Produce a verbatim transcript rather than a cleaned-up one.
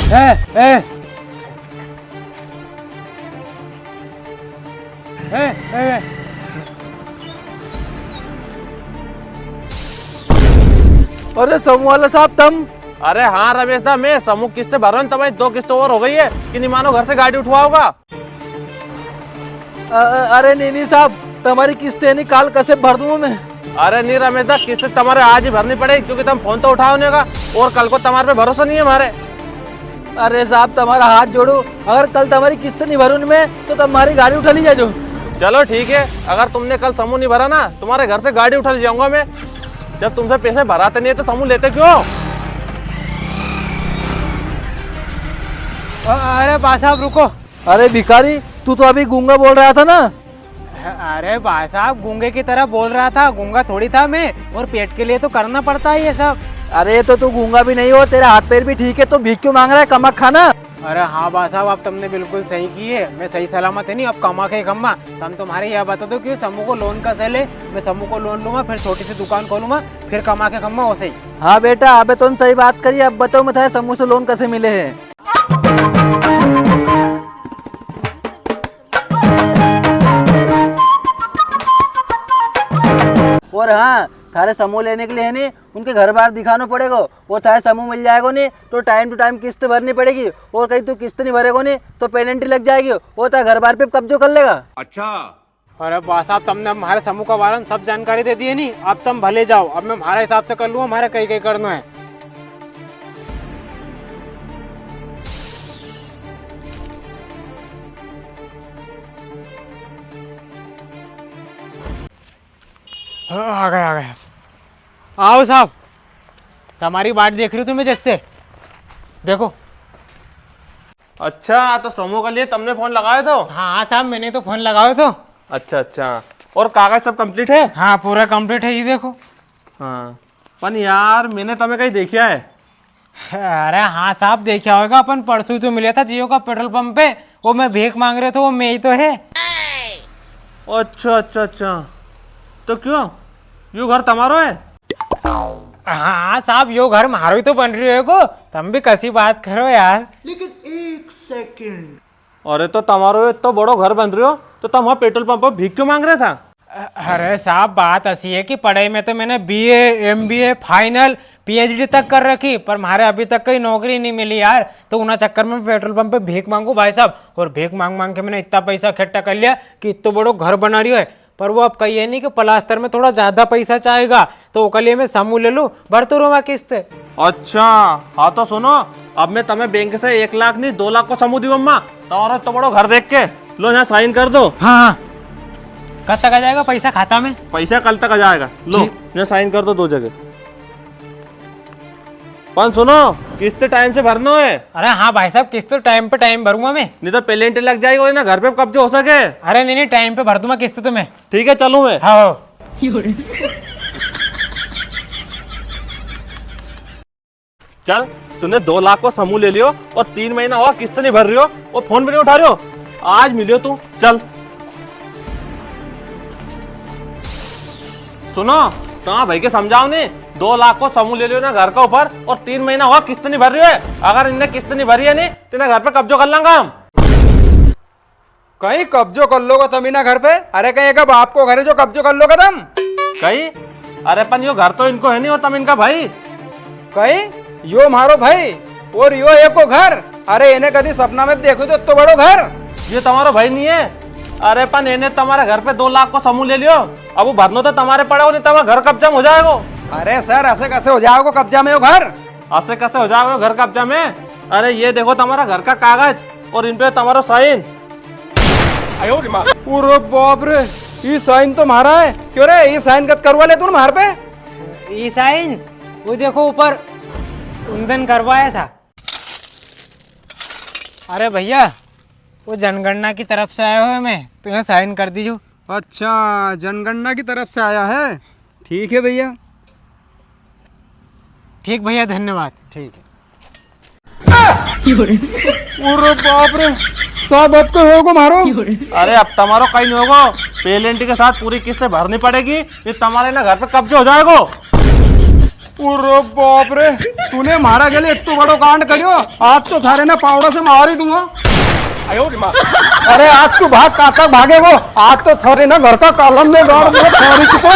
ए, ए। ए, ए, ए। अरे समूह वाला साहब, तम? अरे हाँ रमेश दा, मैं समूह किस्त भरो न, तमारी दो किस्त और हो गई है कि नी मानो, घर से गाड़ी उठवाओगा? अ-, अ-, अरे नी, नी साहब, तमारी किस्त है नी, काल कसे भर दूंगा मैं। अरे नी रमेश दा, किस्त तमारे आज ही भरनी पड़ेगी, क्योंकि तम फोन तो उठाओ नी होगा और कल को तमारे पे भरोसा नी है हमारे। अरे साहब, तमारा हाथ जोड़ू, अगर कल तमारी किस्त नी भरूं मैं, तो तम म्हारी गाड़ी उठा ली जाजो। चलो ठीक है, अगर तुमने कल समूह नी भरा ना, तुम्हारे घर से गाड़ी उठा ले जाऊंगा मैं। जब तुमसे पैसे भराते नी है, तो समूह लेते क्यों? अ-, अरे बा साहब, रुको। अरे भिखारी, तू तो अभी गूंगा बोल रहा था ना? अरे बा साहब, गूंगे की तरह बोल रहा था, गूंगा थोड़ी था मैं, और पेट के लिए तो करना पड़ता है ये सब। अरे तो तू गूंगा भी नहीं हो, तेरे हाथ पैर भी ठीक है, तो भीख क्यों मांग रहा है, कमा खा ना। अरे हाँ बा साहब, अब तमने बिल्कुल सही की है, मैं सही सलामत है नी, अब कमा के खऊंगा। तम तो म्हारे या बता दो कि समूह को लोन कसे ले, मैं समूह को लोन लूंगा, फिर छोटी सी दुकान खोलूंगा, फिर कमा के खऊंगा वैसे ही। हाँ बेटा, अबे तूने सही बात करी, अब बताओ मैं थारे समूह से लोन कसे मिले है। और हाँ, थारे समूह लेने के लिए है नी, उनके घर बार दिखानो पड़ेगो, और थारे समूह मिल जाएगो नी, तो time to time किस्त भरनी पड़ेगी, और कहीं तू किस्त नी भरेगो नी, तो penalty लग जाएगी, और थारे घर बार पे कब्जो कर लेगा। अच्छा। अरे बा साहब, तमने अब म्हारे समूह का बारे में सब जानकारी दे दी है नी, अब तम भले जाओ, अब मैं म्हारे हिसाब से कर लूंगा, म्हारे कई कई करनो है। हाँ, आ गया, आ गया। आओ साहब, तमारी बाट देख रियो थो मैं जद से। देखो। अच्छा, तो समूह के लिए तमने फोन लगायो थो? हाँ, हाँ साहब, मैंने तो फोन लगायो थो। अच्छा, अच्छा। और कागज सब complete है? हाँ, पूरा complete है, ये देखो। हाँ, पण यार, मैंने तमे कहीं देख्या है? अरे हाँ साहब, देख्या होगा, अपन परसों तो मिल्या था जियो का पेट्रोल पंप पे, वो मैं भीख मांग रियो थो, वो मैं ही तो है। अच्छा, अच्छा, अच्छा, तो क्यों, यो घर तमारो है? हाँ साहब, यो घर म्हारो ही तो बन रियो है को, तम भी कसी बात करो यार। लेकिन एक second। अरे तो तमारो इत्तो बड़ो घर बन रियो, तो तम वहाँ पेट्रोल पंप पर भीख क्यों मांग रिया था? अ-, अरे साहब, बात असी है कि पढ़ाई में तो मैंने B A, M B A, final, P H D तक कर रखी, पर म्हारे अभी तक कहीं नौकरी नी मिली यार। तो उना चक्कर में पेट्रोल पंप पे भीख मांगू भाई साहब, और भीख मांग मांग के मैंने इतना पैसा इकट्ठा कर लिया कि इतना बड़ो घर बना रियो है। पर वो अब कही है नी कि प्लास्टर में थोड़ा ज्यादा पैसा चाहेगा, तो ओके लिए मैं समूह ले लूं, भरतो रहूंगा किस्त। अच्छा, हाँ तो सुनो, अब मैं तमे बैंक से एक लाख नी, दो लाख को समूह दूंगा, तमारो इतना बड़ो घर देख के। लो, यहाँ sign कर दो। हाँ, हाँ। कद तक आ जाएगा पैसा खाता में? पैसा कल तक आ जाएगा। लो, ठीक। यहाँ sign कर दो दो जगह। पण सुनो, किस्त time से भरनो है। अरे हाँ भाई साहब, किस्त तो time पे time भरूंगा मैं। नी तो penalty लग जाएगी और ना घर पे कब्जो हो सके। अरे नी, नी, time पे भर दूंगा किस्त तो मैं। ठीक है, चलूं मैं। हाँ, हाँ। चल, तूने दो लाख को समूह ले लियो और तीन महीना हुआ किस्त नी भर रियो, वो फोन भी नी उठा रियो। आज मिलियो तू, चल। सुनो, तमारा भाई के समझाओ नी, दो लाख को समूह ले लियो ना घर का ऊपर और तीन महीना हुआ किस्त नी भर रियो है। अगर इनने किस्त नी भरी है नी, तो इना घर पे कब्जो कर लांगा हम। कई कब्जो कर लोगा तम इना घर पे? अरे कई एका बाप को घर है जो कब्जो कर लोगा तम? कई? अरे पण यो घर तो इनको है नी और तम इनका भाई। कई? यो म्हारो भाई और यो एको घर? अरे इने कदी सपना में भी देखो तो इत्तो बड़ो घर? यो तमारो भाई नी है? अरे पण इने तमारे घर पे दो लाख को समूह ले लियो, अब वो भरनो तो तमारे पड़ेगो, नी तमारा घर कब्जा में हो जाएगो। अरे सर, असे कसे हो जाएगो कब्जा में यो घर? असे कसे हो जाएगो घर कब्जा में? अरे ये देखो तमारा घर का कागज और इन पे तमारो sign। अरे बाप रे, ई sign तो म्हारा है। क्यों रे, ई sign कद करवा ले तू म्हार पे? ई sign? वो देखो ऊपर उन दन करवाया था। अरे भैया, वो जनगणना की तरफ से आयो हूँ मैं, तो यहाँ sign कर दीजो। अच्छा, जनगणना की तरफ से आया है, ठीक है भैया। ठीक भैया, धन्यवाद। ठीक है। अरे बाप रे, साहब, अब तो होगो म्हारो। अरे, अब तमारो कई नी होगो, penalty के साथ पूरी किस्त भरनी पड़ेगी, नी तमारे ना घर पे कब्जो हो जाएगो। अरे बाप रे, तूने म्हारा गेले इतनो बड़ो कांड करियो, आज तो थारे ना पावड़ा से मार ही दूंगा। अरे आज तू भाग, कां तक भागेगो? आज तो थारे ना घर का कॉलम में गाड़ दूंगा, थारी की तो।